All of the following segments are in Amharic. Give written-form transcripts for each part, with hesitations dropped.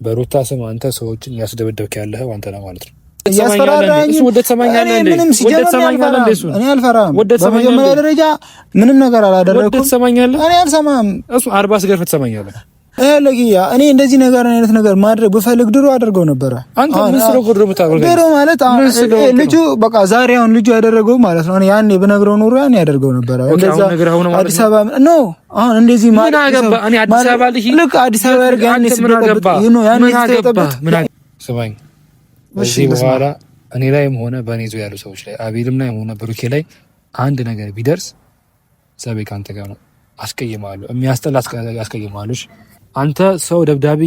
በሩታ ስም አንተ ሰዎችን እያስደበደብክ ያለኸው አንተ ነህ ማለት ነው። እያስፈራራኝ ምንም ሲጀምር እኔ አልፈራም። በመጀመሪያ ደረጃ ምንም ነገር አላደረኩም። እኔ አልሰማም። እሱ 40 ስገርፍ ትሰማኛለህ። ለጊያ እኔ እንደዚህ ነገር አይነት ነገር ማድረግ ብፈልግ ድሮ አድርገው ነበረ። አንተ ምን ስለሆንክ ድሮ የምታደርገው? ድሮ ማለት ልጁ በቃ ዛሬ አሁን ልጁ ያደረገው ማለት ነው። ያኔ ብነግረው ኖሮ ያኔ ያደርገው ነበረ። እንደዛ አዲስ አበባ no አሁን እንደዚህ ማለት ምን አገባ? እኔ አዲስ አበባ ልሂድ ልክ አዲስ አበባ ያርጋ ያኔ ያኔ ስትጠብቅ ስማኝ፣ እዚህ በኋላ እኔ ላይም ሆነ በእኔ ዙሪያ ያሉ ሰዎች ላይ አቤልም ላይም ሆነ ብሩኬ ላይ አንድ ነገር ቢደርስ ዘቤ ከአንተ ጋር ነው። አስቀይማለሁ፣ የሚያስጠላ አስቀይማለሁ። አንተ ሰው ደብዳቤ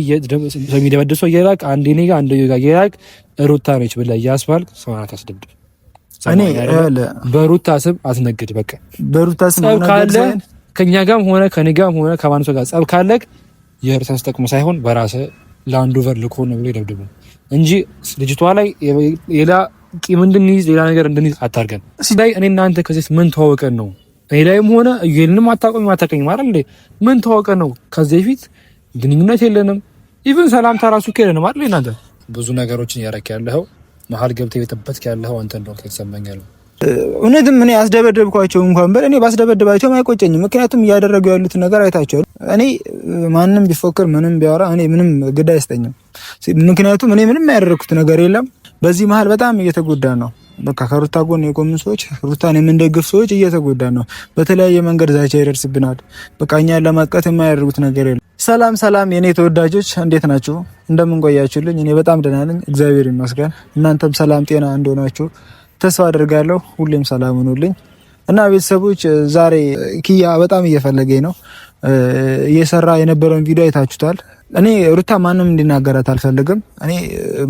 የሚደበድብ ሰው እየላክ አንድ እኔ ጋር አንድ ጋር እየላክ ሩታ ነች ብለህ እያስባልክ ሰው አታስደብድብ። እኔ በሩታ ስም አትነግድ። በቃ በሩታ ስም ካለ ከኛ ጋርም ሆነ ከኔ ጋርም ሆነ ከማንም ሰው ጋር ጸብ ካለክ የሩታን ተጠቅሞ ሳይሆን በራስህ ላንድ ኦቨር ልኮ ነው ብሎ ይደብድቡ እንጂ ልጅቷ ላይ ሌላ ቂም እንድንይዝ ሌላ ነገር እንድንይዝ አታርገን። ላይ እኔ እናንተ ከዚህ ምን ተዋወቀን ነው? እኔ ላይም ሆነ እዩልንም አታውቅም አታውቅኝም አይደል እንዴ? ምን ተዋወቀን ነው? ከዚህ በፊት ግንኙነት የለንም። even ሰላምታ ራሱ እኮ የለንም አይደል? እናንተ ብዙ ነገሮችን እያረክ ያለኸው መሀል ገብተህ የበጠበጥክ ያለኸው አንተ እንደሆንክ የተሰማኝ ነው። እውነትም እኔ አስደበደብኳቸው እንኳን በል እኔ ባስደበደባቸውም አይቆጨኝም። ምክንያቱም እያደረጉ ያሉትን ነገር አይታቸዋል። እኔ ማንም ቢፎክር ምንም ቢያወራ እኔ ምንም ግድ አይሰጠኝም። ምክንያቱም እኔ ምንም ያደረግኩት ነገር የለም። በዚህ መሀል በጣም እየተጎዳ ነው። በቃ ከሩታ ጎን የቆምን ሰዎች፣ ሩታን የምንደግፍ ሰዎች እየተጎዳ ነው። በተለያየ መንገድ ዛቻ ይደርስብናል። በቃ እኛን ለማጥቃት የማያደርጉት ነገር የለም። ሰላም ሰላም፣ የኔ ተወዳጆች እንዴት ናችሁ? እንደምን ቆያችሁልኝ? እኔ በጣም ደህና ነኝ፣ እግዚአብሔር ይመስገን። እናንተም ሰላም ጤና እንደሆናችሁ ተስፋ አድርጋለሁ። ሁሌም ሰላም ሆኑልኝ እና ቤተሰቦች፣ ዛሬ ኪያ በጣም እየፈለገኝ ነው። እየሰራ የነበረውን ቪዲዮ አይታችሁታል። እኔ ሩታ ማንም እንዲናገራት አልፈልግም። እኔ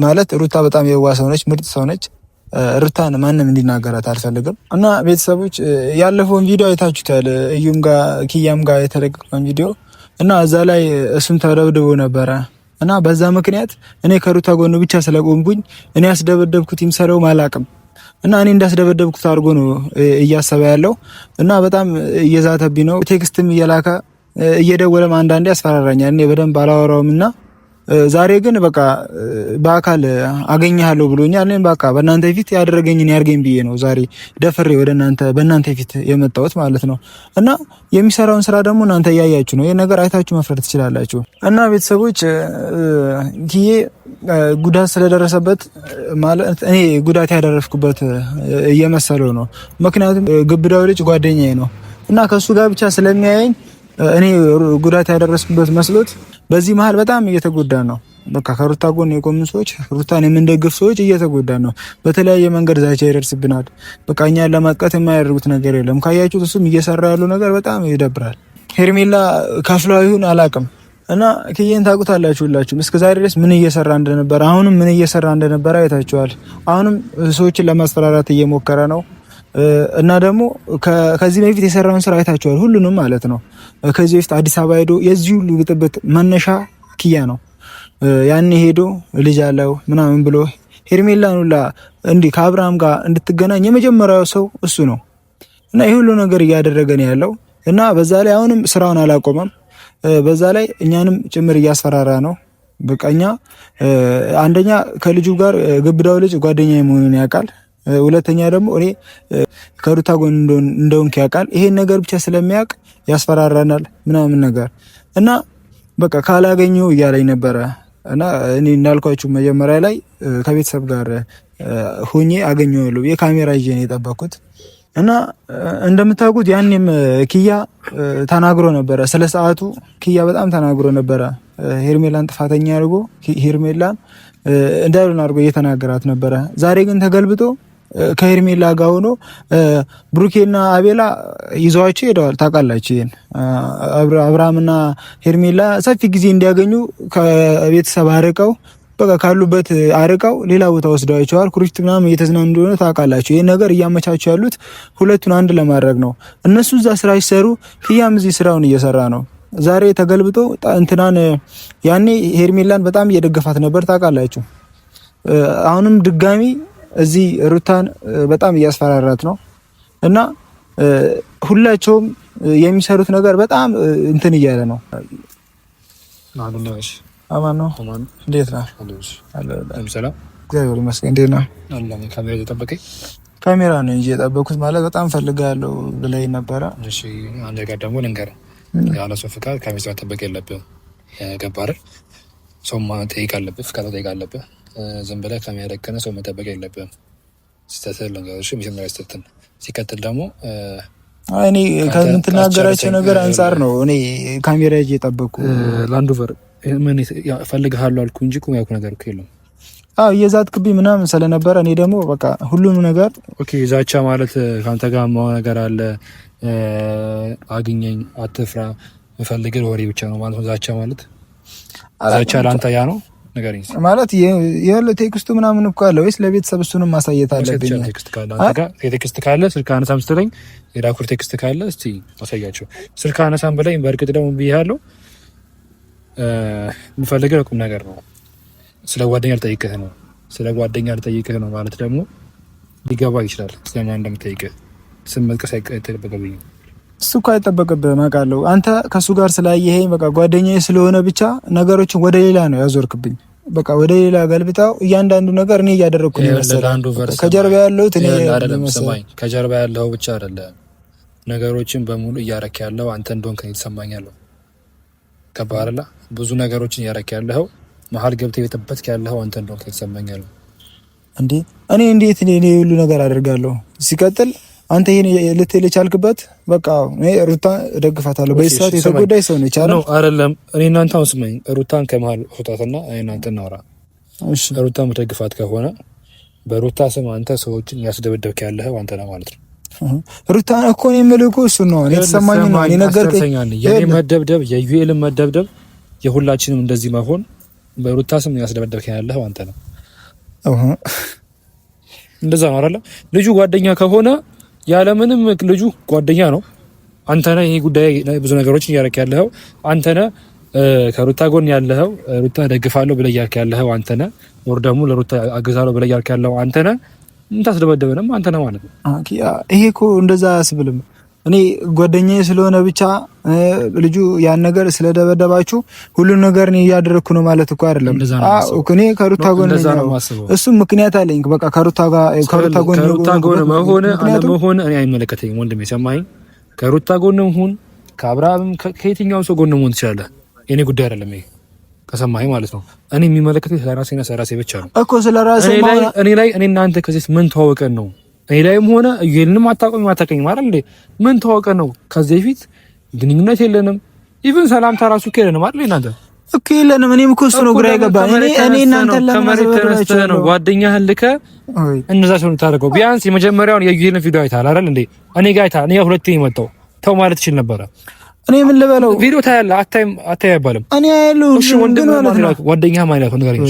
ማለት ሩታ በጣም የዋህ ሰው ነች፣ ምርጥ ሰው ነች። ሩታን ማንም እንዲናገራት አልፈልግም እና ቤተሰቦች ያለፈውን ቪዲዮ አይታችሁታል። እዩም ጋር ኪያም ጋር የተለቀቀውን ቪዲዮ እና እዛ ላይ እሱም ተደብድቦ ነበረ እና በዛ ምክንያት እኔ ከሩታ ጎን ብቻ ስለቆምኩኝ እኔ ያስደበደብኩት ይምሰለው አላቅም እና እኔ እንዳስደበደብኩት አድርጎ ነው እያሰበ ያለው እና በጣም እየዛተብኝ ነው። text ም እየላከ እየደወለም አንዳንዴ ያስፈራራኛል። እኔ በደንብ አላወራውም እና ዛሬ ግን በቃ በአካል አገኘሃለሁ ብሎኛል። እኔም በቃ በእናንተ ፊት ያደረገኝን ያርገኝ ብዬ ነው ዛሬ ደፍሬ ወደ እናንተ በእናንተ ፊት የመጣሁት ማለት ነው። እና የሚሰራውን ስራ ደግሞ እናንተ እያያችሁ ነው። ይሄ ነገር አይታችሁ መፍረድ ትችላላችሁ። እና ቤተሰቦች ኪዬ ጉዳት ስለደረሰበት ማለት እኔ ጉዳት ያደረስኩበት እየመሰለው ነው። ምክንያቱም ግብዳው ልጅ ጓደኛዬ ነው እና ከእሱ ጋር ብቻ ስለሚያየኝ እኔ ጉዳት ያደረስኩበት መስሎት በዚህ መሀል በጣም እየተጎዳ ነው። በቃ ከሩታ ጎን የቆምን ሰዎች፣ ሩታን የምንደግፍ ሰዎች እየተጎዳ ነው። በተለያየ መንገድ ዛቻ ይደርስብናል። በቃ እኛን ለማጥቃት የማያደርጉት ነገር የለም። ካያችሁት እሱም እየሰራ ያለው ነገር በጣም ይደብራል። ሄርሜላ ከፍላ ይሁን አላቅም እና ክዬን ታውቁታላችሁ ሁላችሁም። እስከ ዛሬ ድረስ ምን እየሰራ እንደነበረ አሁንም ምን እየሰራ እንደነበረ አይታችኋል። አሁንም ሰዎችን ለማስፈራራት እየሞከረ ነው። እና ደግሞ ከዚህ በፊት የሰራውን ስራ አይታችኋል፣ ሁሉንም ማለት ነው። ከዚህ በፊት አዲስ አበባ ሄዶ የዚህ ሁሉ ብጥብጥ መነሻ ኪያ ነው። ያኔ ሄዶ ልጅ አለው ምናምን ብሎ ሄርሜላን ሁላ እንዲህ ከአብርሃም ጋር እንድትገናኝ የመጀመሪያው ሰው እሱ ነው። እና ይህ ሁሉ ነገር እያደረገ ነው ያለው እና በዛ ላይ አሁንም ስራውን አላቆመም። በዛ ላይ እኛንም ጭምር እያስፈራራ ነው። በቃ እኛ አንደኛ ከልጁ ጋር ግብዳው ልጅ ጓደኛ መሆኑን ያውቃል። ሁለተኛ ደግሞ እኔ ከሩታ ጎን እንደሆንክ ያውቃል። ይሄን ነገር ብቻ ስለሚያውቅ ያስፈራራናል ምናምን ነገር እና በቃ ካላገኘው እያለኝ ነበረ። እና እኔ እንዳልኳችሁ መጀመሪያ ላይ ከቤተሰብ ጋር ሆኜ አገኘዋለሁ የካሜራ ይዤ ነው የጠበኩት። እና እንደምታውቁት ያኔም ኪያ ተናግሮ ነበረ ስለ ሰዓቱ። ኪያ በጣም ተናግሮ ነበረ። ሄርሜላን ጥፋተኛ አድርጎ ሄርሜላን እንዳልሆነ አድርጎ እየተናገራት ነበረ። ዛሬ ግን ተገልብጦ ከሄርሜላ ጋር ሆኖ ብሩኬና አቤላ ይዘዋቸው ሄደዋል። ታውቃላችሁ ይሄን አብርሃምና ሄርሜላ ሰፊ ጊዜ እንዲያገኙ ከቤተሰብ አርቀው በቃ ካሉበት አርቀው ሌላ ቦታ ወስደዋቸዋል። ኩሪፍቱ ምናምን እየተዝናኑ እንደሆነ ታውቃላችሁ። ይሄን ነገር እያመቻቹ ያሉት ሁለቱን አንድ ለማድረግ ነው። እነሱ እዛ ስራ ሲሰሩ፣ ኪያም እዚህ ስራውን እየሰራ ነው። ዛሬ ተገልብጦ እንትናን ያኔ ሄርሜላን በጣም እየደገፋት ነበር ታውቃላችሁ። አሁንም ድጋሚ እዚህ ሩታን በጣም እያስፈራራት ነው እና ሁላቸውም የሚሰሩት ነገር በጣም እንትን እያለ ነው። አማን ነው። እንዴት ነህ? ሰላም፣ እግዚአብሔር ይመስገን። እንዴት ነህ? ካሜራ እየጠበቀኝ ካሜራ ነው እንጂ የጠበኩት ማለት በጣም ፈልጋለሁ ብለኝ ነበረ። እሺ፣ አንድ ነገር ደግሞ ልንገርህ፣ ያለ ሰው ፍቃድ ካሜራ መጠበቅ የለብህም። ገባህ አይደል? ሰው መጠየቅ አለብህ፣ ፍቃድ መጠየቅ አለብህ። ዝም ብለህ ካሜራ ደቅነህ ሰው መጠበቅ የለብህም። ስህተትህን ልንገርህ፣ እሺ፣ መጀመሪያ ስህተትህን። ሲቀጥል ደግሞ እኔ ከምትናገራቸው ነገር አንጻር ነው እኔ ካሜራ ይዤ የጠበኩ። ላንዶቨር ምን እፈልግሃለሁ አልኩህ እንጂ እኮ ያልኩህ ነገር እኮ የለም። አዎ እየዛትክብኝ ምናምን ስለነበረ እኔ ደግሞ በቃ ሁሉም ነገር okay። ዛቻ ማለት ከአንተ ጋር የማወራው ነገር አለ፣ አግኘኝ፣ አትፍራ፣ የምፈልግህ ወሬ ብቻ ነው ማለት ነው። ዛቻ ማለት ዛቻ ለአንተ ያ ነው ንገረኝ ማለት ያለ text ኡ ምናምን እኮ አለ ወይስ ለቤተሰብ እሱንም ማሳየት አለብኝ? text ካለ አንተ ጋር text ካለ ስልክ አነሳም ስትለኝ የላኩህ text ካለ እስቲ አሳያቸው። ስልክ አነሳም ብለኝ በእርግጥ ደግሞ ብያለሁ፣ የምፈልገው ቁም ነገር ነው። ስለ ጓደኛ ልጠይቅህ ነው። ስለ ጓደኛ ልጠይቅህ ነው ማለት ደግሞ ሊገባ ይችላል ስለማን እንደምጠይቅህ ስም መጥቀስ አይጠበቅብኝም። እሱ እኮ አይጠበቅብህም አውቃለሁ። አንተ ከእሱ ጋር ስላየኸኝ በቃ ጓደኛዬ ስለሆነ ብቻ ነገሮችን ወደ ሌላ ነው ያዞርክብኝ። በቃ ወደ ሌላ ገልብጣው እያንዳንዱ ነገር እኔ እያደረግኩ ነው የመሰለኝ። ከጀርባ ያለሁት እኔ አይደለም። ስማኝ፣ ከጀርባ ያለው ብቻ አይደለም፣ ነገሮችን በሙሉ እያረክ ያለው አንተ እንደሆንክ ነው የተሰማኝ ያለው። ገባህ አይደለ? ብዙ ነገሮችን እያረክ ያለው መሀል ገብተህ የበጠበጥክ ያለው አንተ እንደሆንክ ነው የተሰማኝ ያለው። እንዴ እኔ እንዴት እኔ ሁሉ ነገር አደርጋለሁ? ሲቀጥል አንተ ይሄን ልትል የቻልክበት በቃ እኔ ሩታን እደግፋታለሁ። በዚህ ሰዓት የተጎዳች ሰው ነች አይደል? አይደለም። እኔ እናንተ አሁን ስማኝ፣ ሩታን ከመሀል አውጣትና እኔ እናንተ እናውራ። እሺ፣ ሩታን የምትደግፋት ከሆነ በሩታ ስም አንተ ሰዎችን እያስደበደብክ ያለኸው አንተ ነህ ማለት ነው። ሩታን እኮ እኔ የምልህ እኮ እሱን ነው። እኔ የተሰማኝ ነው። እኔ ነገርከኝ። የኔ መደብደብ፣ የዩኤልን መደብደብ፣ የሁላችንም እንደዚህ መሆን በሩታ ስም እያስደበደብክ ያለኸው አንተ ነህ። እንደዛ ነው አይደለ? ልጁ ጓደኛ ከሆነ ያለምንም ልጁ ጓደኛ ነው። አንተ ነህ ይሄ ጉዳይ ብዙ ነገሮችን እያደረክ ያለኸው አንተ ነህ። ከሩታ ጎን ያለኸው ሩታ ደግፋለሁ ብለህ እያልክ ያለኸው አንተ ነህ። ወር ደግሞ ለሩታ አግዛለሁ ብለህ እያልክ ያለኸው አንተ ነህ። የምታስደበደበንም አንተ ነህ ማለት ነው። ይሄ እኮ እንደዛ አያስብልም። እኔ ጓደኛዬ ስለሆነ ብቻ ልጁ ያን ነገር ስለደበደባችሁ ሁሉን ነገር እኔ እያደረግኩ ነው ማለት እኮ አይደለም። እኔ ከሩታ ጎን ነው፣ እሱም ምክንያት አለኝ። በቃ ከሩታ ጋር ከሩታ ጎን ከሩታ ጎን መሆን አለመሆን እኔ አይመለከተኝም ወንድሜ፣ ሰማኸኝ? ከሩታ ጎንም ሁን ከአብርሃምም ከየትኛውም ሰው ጎን መሆን ትችላለህ። የኔ ጉዳይ አይደለም ይሄ፣ ከሰማኸኝ ማለት ነው። እኔ የሚመለከተኝ ስለራሴና ስለራሴ ብቻ ነው እኮ ስለራሴ እኔ ላይ እኔ እናንተ ከዚህ ምን ተዋወቀን ነው እኔ ላይም ሆነ እዩኤልንም አታውቅም አታውቅኝም አይደል እንዴ? ምን ተዋወቀ ነው? ከዚህ በፊት ግንኙነት የለንም። even ሰላምታ ራሱ እኮ የለንም አይደል እናንተ እኮ የለንም። እኔም እኮ እሱ ነው ግራ የገባኝ። እኔ እናንተ ለምን ነው ጓደኛህን ልከህ እንደዛ ሲሆን ታደርገው? ቢያንስ የመጀመሪያውን የእዩኤልን ቪዲዮ አይተሃል አይደል እንዴ? እኔ ጋር አይተሃል። እኔ ሁለቴ የመጣው ተው ማለት ትችል ነበረ። እኔ ምን ልበለው? ቪዲዮ ታያለህ አታይም? አታይ አይባልም። እኔ ያለው እሺ፣ ወንድም ማለት ነው ጓደኛህ ማለት ነው። ንገረኝ።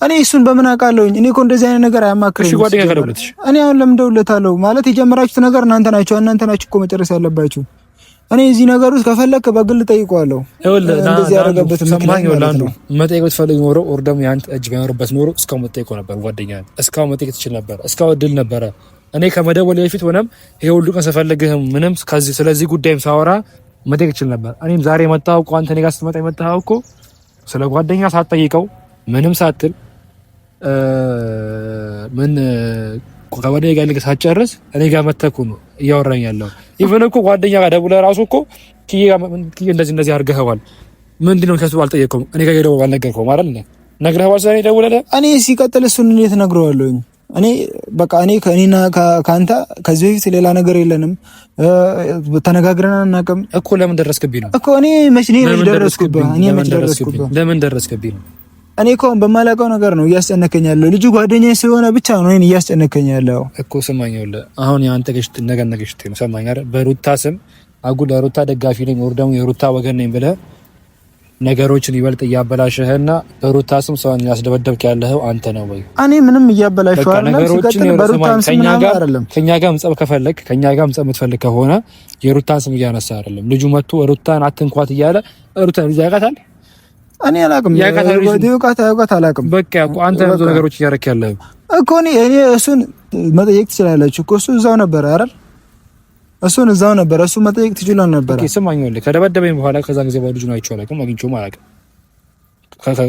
እኔ እሱን በምን አውቃለሁኝ? እኔ እኮ እንደዚህ አይነት ነገር አያማክረኝም። እሺ፣ ጓደኛህ ከደውልልሽ እኔ አሁን ለምን ደውልለታለሁ? ማለት የጀመራችሁት ነገር እናንተ ናችሁ፣ እናንተ ናችሁ እኮ መጨረስ ያለባችሁ። እኔ እዚህ ነገር ውስጥ ከፈለክ በግል ጠይቀዋለሁ። እንደዚህ ያደረገበት ምክንያት ማለት ነው። መጠየቅ ብትፈልግ ኖሮ or ደግሞ የአንተ እጅ ባይኖርበት ኖሮ እስካሁን መጠየቀው ነበር። ጓደኛህን እስካሁን መጠየቅ ትችል ነበር። እስካሁን እድል ነበረ። እኔ ከመደወል በፊት ሆነም ይሄ ሁሉ ቀን ስፈልግህም ምንም ከዚህ ስለዚህ ጉዳይም ሳወራ መጠየቅ ይችል ነበር። እኔም ዛሬ የመጣኸው እኮ አንተ እኔ ጋር ስትመጣ የመጣኸው እኮ ስለ ጓደኛ ሳትጠይቀው ምንም ሳትል ምን ከጓደኛ ጋር ልክ ሳትጨርስ እኔ ጋር መተህ እኮ ነው እያወራኝ ያለው። even እኮ ጓደኛ ጋር ደውለህ እራሱ እኮ ኪዬ እንደዚህ እንደዚህ አድርገኸዋል ምንድን ነው ከሱ አልጠየቀውም። እኔ ጋር ደውለህ አልነገርከውም አይደል? ነግረኸዋል ስለኔ ደውለህ እኔ ሲቀጥል እሱን እንዴት እነግረዋለሁኝ? እኔ በቃ እኔ ከእኔና ከአንተ ከዚህ በፊት ሌላ ነገር የለንም፣ ተነጋግረን አናውቅም እኮ። ለምን ደረስክብኝ ነው እኮ። እኔ መች እኔ መች ደረስኩብህ? እኔ መች ደረስኩብህ? ለምን ደረስክብኝ ነው? እኔ እኮ በማላውቀው ነገር ነው እያስጨነከኝ ያለው። ልጁ ጓደኛዬ ስለሆነ ብቻ ነው እኔን እያስጨነከኝ ያለው እኮ። ስማኝ፣ ይኸውልህ አሁን የአንተ ገሽት ነገር ነገሽት ነው። ሰማኝ አይደል? በሩታ ስም አጉል ሩታ ደጋፊ ነኝ ወር ደግሞ የሩታ ወገን ነኝ ብለህ ነገሮችን ይበልጥ እያበላሸህና በሩታ ስም ሰውን ያስደበደብክ ያለኸው አንተ ነው ወይ? እኔ ምንም እያበላሸሁ አይደለም። ሲቀጥል በሩታም ስም ምናምን አይደለም። ከኛ ጋርም ጸብ ከፈለግ ከኛ ጋርም ጸብ የምትፈልግ ከሆነ የሩታን ስም እያነሳ አይደለም። ልጁ መጥቶ ሩታን አትንኳት እያለ ሩታን ልጁ ያውቃታል። እኔ አላውቅም። ያውቃት አላውቅም። በቃ አንተ ብዙ ነገሮች እያደረክ ያለኸው እኮ እኔ እሱን መጠየቅ ትችላለች እኮ እሱ እዛው ነበረ አይደል? እሱን እዛው ነበረ። እሱ መጠየቅ ትችላል ነበር። okay ስማኝ፣ ወልደ ከደበደበኝ በኋላ ከዛን ጊዜ በኋላ ልጁን አይቼው አላውቅም፣ አግኝቼውም አላውቅም።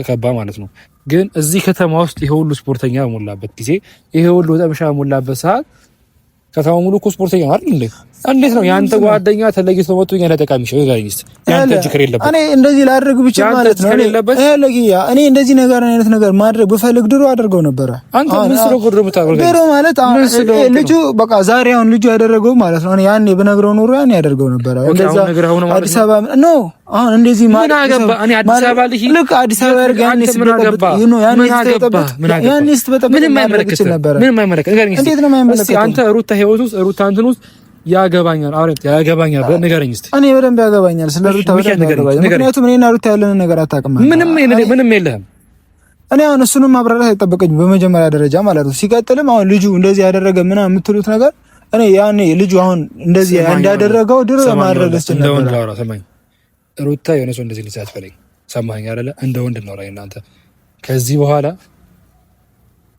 ከባ ማለት ነው። ግን እዚህ ከተማ ውስጥ ይሄ ሁሉ ስፖርተኛ በሞላበት ጊዜ፣ ይሄ ሁሉ ጠምሻ በሞላበት ሰዓት ከተማ ሙሉ እኮ ስፖርተኛ አይደል እንዴ? እንዴት ነው ያንተ ጓደኛ ተለይቶ መጥቶ እኛ ለጠቃሚ ሸው ጋር ይስጥ ያንተ እጅ ከሌለበት እኔ እንደዚህ ላድርግ ብችል ማለት ነው። እኔ እንደዚህ ነገር አይነት ነገር ማድረግ ብፈልግ ድሮ አድርገው ነበረ። አንተ ምን ስለ ጉድሮ የምታደርገው ድሮ ማለት ልጁ በቃ ዛሬ አሁን ልጁ ያደረገው ማለት ነው። ያኔ ብነግረው ኖሮ ያኔ ያደርገው ነበረ። እንደዛ አዲስ አበባ no አሁን እንደዚህ ማለት ምን እኔ አዲስ አበባ ልሂድ ልክ አዲስ አበባ ያርጋ ያኔ ስትበጠብጥ ያኔ ስትበጠብጥ ያኔ ስትበጠብጥ ምንም አይመለከትም። ምንም አይመለከትም። እንዴት ነው የማይመለከተው? አንተ ሩታ ህይወት ውስጥ ሩታ እንትን ውስጥ ያገባኛል። አሁን ያገባኛል ብለህ ንገረኝ እስኪ። እኔ በደንብ ያገባኛል፣ ስለ ሩታ በደንብ ያገባኛል። ምክንያቱም እኔና ሩታ ያለንን ነገር አታውቅም። ምንም ምንም የለህም። እኔ አሁን እሱንም ማብራራት አይጠበቀኝም በመጀመሪያ ደረጃ ማለት ነው። ሲቀጥልም አሁን ልጁ እንደዚህ ያደረገ ምናምን የምትሉት ነገር እኔ ያኔ ልጁ አሁን እንደዚህ እንዳደረገው ድሮ ማድረግ እስችል ነበር። እንደ ወንድ ላውራ፣ ሰማኝ። ሩታ የሆነ ሰው እንደዚህ ልትያት በለኝ። ሰማኸኝ አይደለ? እንደ ወንድ እናውራ እናንተ። ከዚህ በኋላ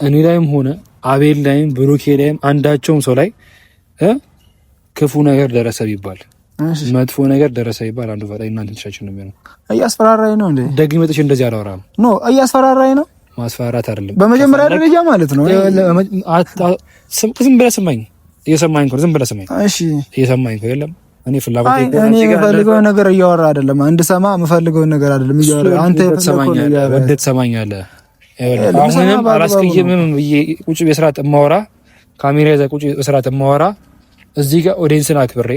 እኔ ላይም ሆነ አቤል ላይም ብሩኬ ላይም አንዳቸውም ሰው ላይ ክፉ ነገር ደረሰ ቢባል መጥፎ ነገር ደረሰ ቢባል አንዱ ፈጣሪ እናንተ ትሻችሁ ነው የሚሆነው። እያስፈራራኝ ነው እንዴ? ደግሜ መጥቼ እንደዚህ አላወራም። No እያስፈራራኝ ነው። ማስፈራራት አይደለም፣ በመጀመሪያ ደረጃ ማለት ነው። ዝም ብለህ ስማኝ፣ እየሰማኝ እኮ ዝም ብለህ ስማኝ። እሺ፣ እየሰማኝ እኮ የለም። እኔ ፍላጎት እኔ የምፈልገውን ነገር እያወራ አይደለም። እንድሰማ የምፈልገውን ነገር አይደለም እያወራ አንተ የፈለከውን እያወራ ወደህ ትሰማኛለህ። አሁንም አላስቀይምም ብዬ ቁጭ በስርዓት እማወራ ካሜራ ይዘህ ቁጭ በስርዓት እማወራ እዚህ ጋር ኦዲየንስን አክብሬ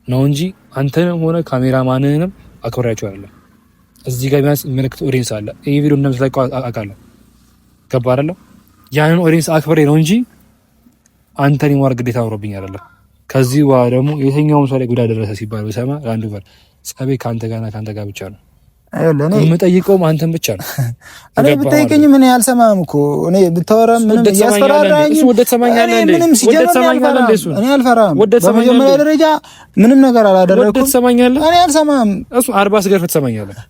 ነው እንጂ አንተንም ሆነ ካሜራማንንም አክብሬያቸው አይደለም። እዚህ ጋር ቢያንስ የሚመለከት audience አለ። ይህ ቪዲዮ እንደምትለቀው አውቃለሁ። ገባ አይደለም? ያንን audience አክብሬ ነው እንጂ አንተን የማድረግ ግዴታ አምሮብኝ አይደለም። ከዚህ በኋላ ደግሞ የትኛውም ሰው ላይ ጉዳት ደረሰ ሲባል ብሰማ ለአንዱ በር ጸቤ ከአንተ ጋርና ከአንተ ጋር ብቻ ነው። የምጠይቀውም አንተን ብቻ ነው። እኔ ብጠይቀኝ ምን አልሰማህም እኮ እኔ ብታወራም ምንም እያስፈራራኝ ምንም ሲጀምር እኔ አልፈራም። በመጀመሪያ ደረጃ ምንም ነገር አላደረኩም። እኔ አልሰማህም። እሱ 40 ስገርፍ ትሰማኛለህ።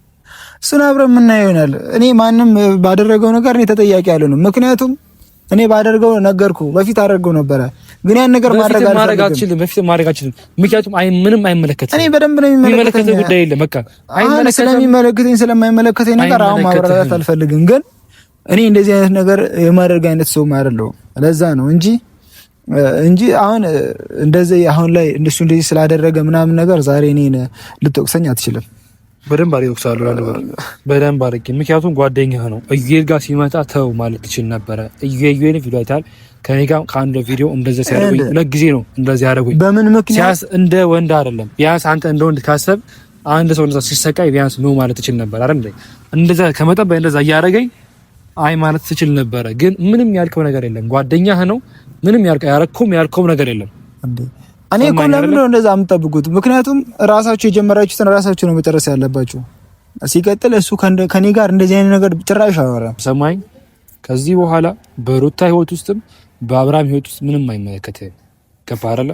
እሱን አብረን የምናየው ይሆናል። እኔ ማንም ባደረገው ነገር እኔ ተጠያቂ አልሆንም። ምክንያቱም እኔ ባደርገው ነገርኩ፣ በፊት አደርገው ነበረ፣ ግን ያን ነገር ማድረግ አልችልም። በፊት ማድረግ አልችልም፣ ምክንያቱም አይ ምንም አይመለከትም። እኔ በደንብ ነው የሚመለከተኝ ጉዳይ የለም። በቃ አይመለከተኝ። ስለሚመለከተኝ ስለማይመለከተኝ ነገር አሁን ማብራራት አልፈልግም። ግን እኔ እንደዚህ አይነት ነገር የማደርግ አይነት ሰውም አይደለሁም። ለዛ ነው እንጂ አሁን እንደዚህ አሁን ላይ እንደሱ እንደዚህ ስላደረገ ምናምን ነገር ዛሬ እኔን ልትወቅሰኝ አትችልም። በደንብ አድርጌ እወቅሳለሁ፣ በደንብ አድርጌ። ምክንያቱም ጓደኛህ ነው። እዩኤል ጋር ሲመጣ ተው ማለት ትችል ነበረ። እዩኤል ቪዲዮ አይተሃል። ከኔ ጋር ከአንድ ቪዲዮ እንደዚህ ሲያደርጉኝ ሁለት ጊዜ ነው እንደዚህ ያደረጉኝ። በምን ምክንያት? ሲያስ እንደ ወንድ አይደለም። ቢያንስ አንተ እንደ ወንድ ካሰብ አንድ ሰው እንደዛ ሲሰቃይ ቢያንስ no ማለት ትችል ነበር አይደል? እንደዛ ከመጠበቅ እንደዛ እያደረገኝ አይ ማለት ትችል ነበረ። ግን ምንም ያልከው ነገር የለም። ጓደኛህ ነው። ምንም ያልከው ያልከውም ነገር የለም። እኔ እኮ ለምን ነው እንደዛ የምጠብቁት? ምክንያቱም ራሳችሁ የጀመራችሁትን ራሳችሁ ነው መጨረስ ያለባችሁ። ሲቀጥል እሱ ከኔ ጋር እንደዚህ አይነት ነገር ጭራሽ አያወራም። ሰማኝ። ከዚህ በኋላ በሩታ ህይወት ውስጥም በአብርሃም ህይወት ውስጥ ምንም አይመለከትህም። ገባህ አይደለ?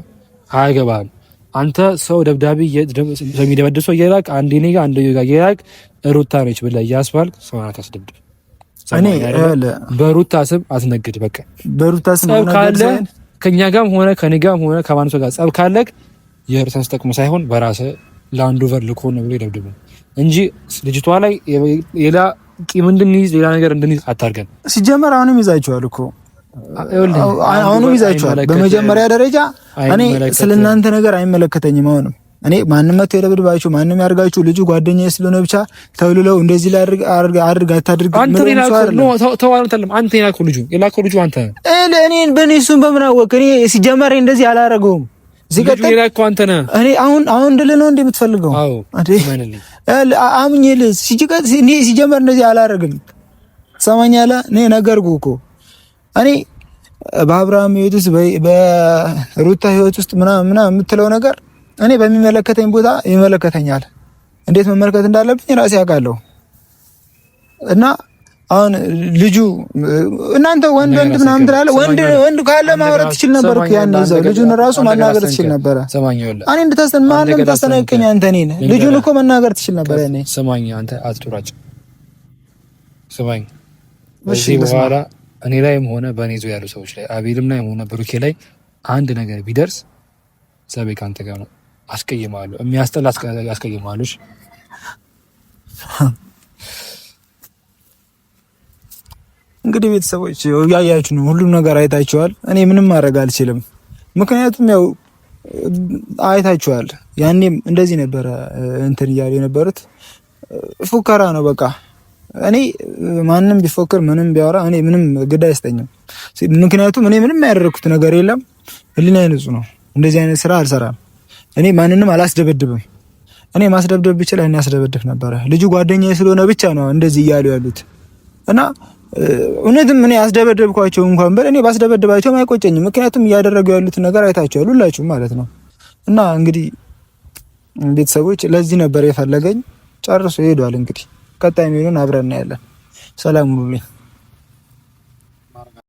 አያገባህም። አንተ ሰው ደብዳቤ የሚደበድብ ሰው እየላክ አንዴ እኔ ጋር አንዴ ጋር እየላክ ሩታ ነች ብለህ እያስባልክ ሰውን አታስደብድብ። እኔ በሩታ ስም አትነግድ። በቃ በሩታ ስም ካለ ከኛ ጋርም ሆነ ከኔ ጋርም ሆነ ከማንም ሰው ጋር ጸብ ካለክ የሩታን ተጠቅሞ ሳይሆን በራስህ ላንድ ኦቨር ልኮ ነው ብሎ ይደብድቡ እንጂ ልጅቷ ላይ ሌላ ቂም እንድንይዝ ሌላ ነገር እንድንይዝ አታርገን። ሲጀመር አሁንም ይዛችኋል እኮ አሁንም ይዛችኋል። በመጀመሪያ ደረጃ እኔ ስለእናንተ ነገር አይመለከተኝም። አሁንም እኔ ማንም መጥቶ የደብድባችሁ ማንም ያርጋችሁ ልጁ ጓደኛዬ ስለሆነ ብቻ ተውልለው እንደዚህ ላድርግ አድርግ አታድርግ። አንተ አንተ የላከው ልጁ የላከው ልጁ አንተ እኔን በእኔ እሱን በምን አወቅ? እኔ ሲጀመር እንደዚህ አላረገውም። ሲቀጥል የላከው አንተ ነህ። እኔ አሁን አሁን እንድልህ ነው እንደ የምትፈልገው? አዎ አምኜልህ። እኔ ሲጀመር እንደዚህ አላረግም። ትሰማኛለህ? እኔ ነገርኩህ እኮ እኔ በአብርሃም ህይወት ውስጥ በሩታ ህይወት ውስጥ ምናምን ምናምን የምትለው ነገር እኔ በሚመለከተኝ ቦታ ይመለከተኛል። እንዴት መመልከት እንዳለብኝ ራሴ አውቃለሁ። እና አሁን ልጁ እናንተ ወንድ ወንድ ምናምን ትላለህ። ወንድ ወንድ ካለ ማውራት ትችል ነበር እኮ ያን እዛው ልጁን ራሱ ማናገር ትችል ነበር። እኔ እንድታስተን ማንም ታስተናግቀኝ አንተ እኔን ልጁን እኮ መናገር ትችል ነበር። ያኔ ስማኝ፣ አንተ አትጡራጭ። ስማኝ፣ እዚህ በኋላ እኔ ላይም ሆነ በእኔ ዙሪያ ያሉ ሰዎች ላይ አቤልም ላይም ሆነ ብሩኬ ላይ አንድ ነገር ቢደርስ ዘቤ ከአንተ ጋር ነው። አስቀይማለሁ፣ የሚያስጠላ አስቀይማለሁ። እንግዲህ ቤተሰቦች እያያችሁ ነው፣ ሁሉም ነገር አይታችኋል። እኔ ምንም ማድረግ አልችልም። ምክንያቱም ያው አይታችኋል። ያኔም እንደዚህ ነበረ እንትን እያሉ የነበሩት ፉከራ ነው በቃ። እኔ ማንም ቢፎክር ምንም ቢያወራ እኔ ምንም ግድ አይሰጠኝም። ምክንያቱም እኔ ምንም ያደረኩት ነገር የለም። ህሊናዬ ንጹህ ነው። እንደዚህ አይነት ስራ አልሰራም። እኔ ማንንም አላስደበድብም። እኔ ማስደብደብ ብችል እኔ አስደበድብ ነበረ። ልጁ ጓደኛዬ ስለሆነ ብቻ ነው እንደዚህ እያሉ ያሉት እና እውነትም እኔ አስደበደብኳቸው እንኳን በል እኔ ባስደበድባቸውም አይቆጨኝም። ምክንያቱም እያደረጉ ያሉትን ነገር አይታቸዋል ሁላችሁም ማለት ነው። እና እንግዲህ ቤተሰቦች ለዚህ ነበር የፈለገኝ። ጨርሶ ሄዷል። እንግዲህ ቀጣይ የሚሆነውን አብረን እናያለን። ሰላም ሁኑልኝ።